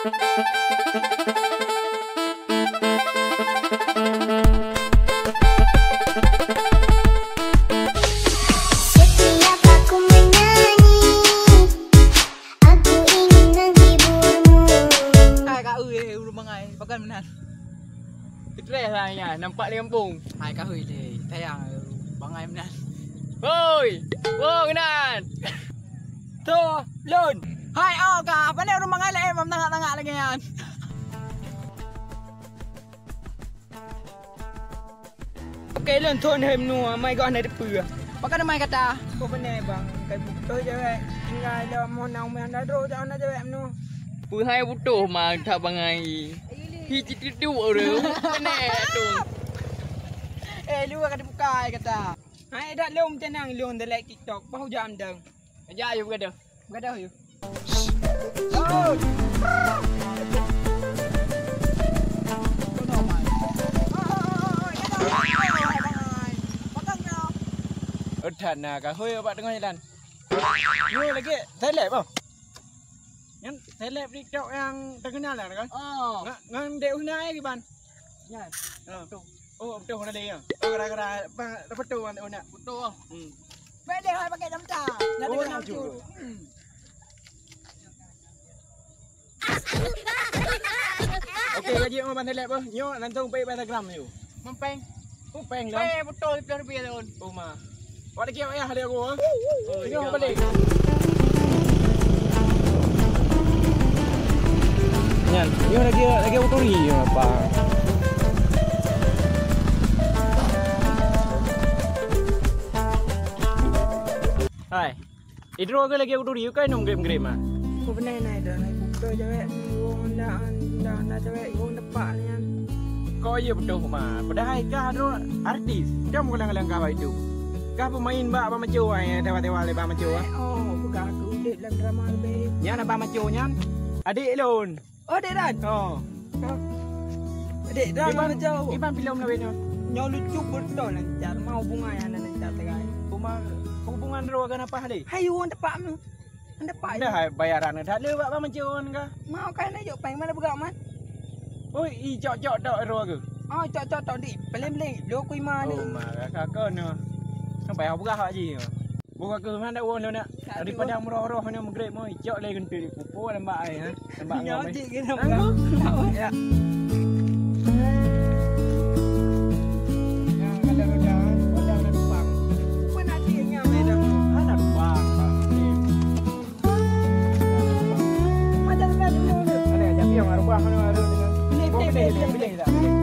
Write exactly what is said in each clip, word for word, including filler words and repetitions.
Setiap aku menyanyi, aku ingin menghiburmu. Hai, Kak Ui, eh, ureueng bangai. Pakai meunan. Stres lah nyan, nampak lé gampông. Hai, Kak Ui, lé. Sayang, bangai meunan. Hoi! Woe, keunan! Toh, lôn. Hai, oh, ka. Pandai ureueng bangai lé, mam tangak-tangak lagèe nyan. Oke, lôn thôn hem nu, mai goh na dipeue. Pakon mai gata? Ko beuna bang, kai butoh jawek. Tinggai lom mon na umah na droe, jangan na jawek nu. Peuhai butoh ma that bangai. Hi cit tu ureueng. Beuna tu. Eh, lu ka dibuka ai gata. Hai dak lôn tenang lôn delek TikTok, bah ujak amdeng. Aja ayo begadoh. Begadoh ayo. Oh, that na ka hôi bak teungoh jalan. Nyoe lagèe seleb oh. Nyan seleb TikTok nyang terkenal lah kan? Oh. Ngan, ngan Dek Huna ai kiban. Nyan. Oh. Betul. Oh, betul ada ya. Oh, gara-gara apa apa tu anak. Betul. Hmm. Bèk deh hai pakai dam ta. Dah Oh, dengar dah langsung. Jujur. Hmm. Okey, gaji orang Bang Seleb bah. Nyo langsung pai Instagram you. Mempeng. Oh, peng dah. Peng betul sepuluh rupiah tahun. Oh, ma. Awak lagi awak ya hari aku. Oh, ini iya, balik. Nyan, nyo lagi lagi uturi nyo apa? Hai. Idroe ke lagi uturi kai nong grem-grem ah. Ko beuna na idroe na buka jawek ni wong ndak ndak ndak jawek wong depak nian. Ko iya beutôi ma. Padahai kah droe artis. Cam ulang-ulang kah itu. Kah pemain bak bamaco ai tewa-tewa le bamaco ah. Oh, buka aku udip dalam drama lebih. Nyan bamaco nyan. Adik lôn. Oh, Dek Dan. Oh. Dek Dan Iban, macam. Iban filem lawan nyoe. Nyoe lucu beutôi lancar. Mau bunga yang ada lancar tegai. Cuma hubungan droe kan apa hari? Hayu depak mu. Depak. Dah bayaran dah le bak bamaco kan kah? Mau kan nak jok peng mana peugah man? Oh, i cok-cok tok droe ke? Oh, cok-cok tok di. Peling-peling. Lo kui ma ni. Oh, ma kakak kau no. Sampai aku peugah ji. Buka keuh hana wong lôn nak. Daripada meurôh-rôh hana meugreb moi, cok lé geunteuk pupo lambak ai ha. Lambak nyoe. Cik kena. Ya. Yang ada roda, roda ada lubang. Pun ada yang ada. Ada lubang. Macam mana dulu tu? Ada yang rubah mana ada. Pilih, pilih, pilih, pilih.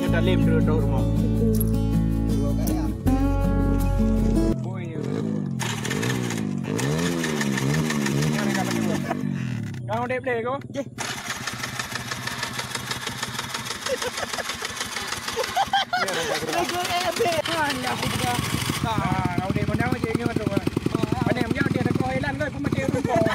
Nyoe dalam tu, tu rumah. Kau dek boleh kau? Jeh. Lagu eh, beh. Mana aku dah. Ah, kau dek mana je nyoe tu. Mana yang dia dah kau hilang kau pun mati rumah.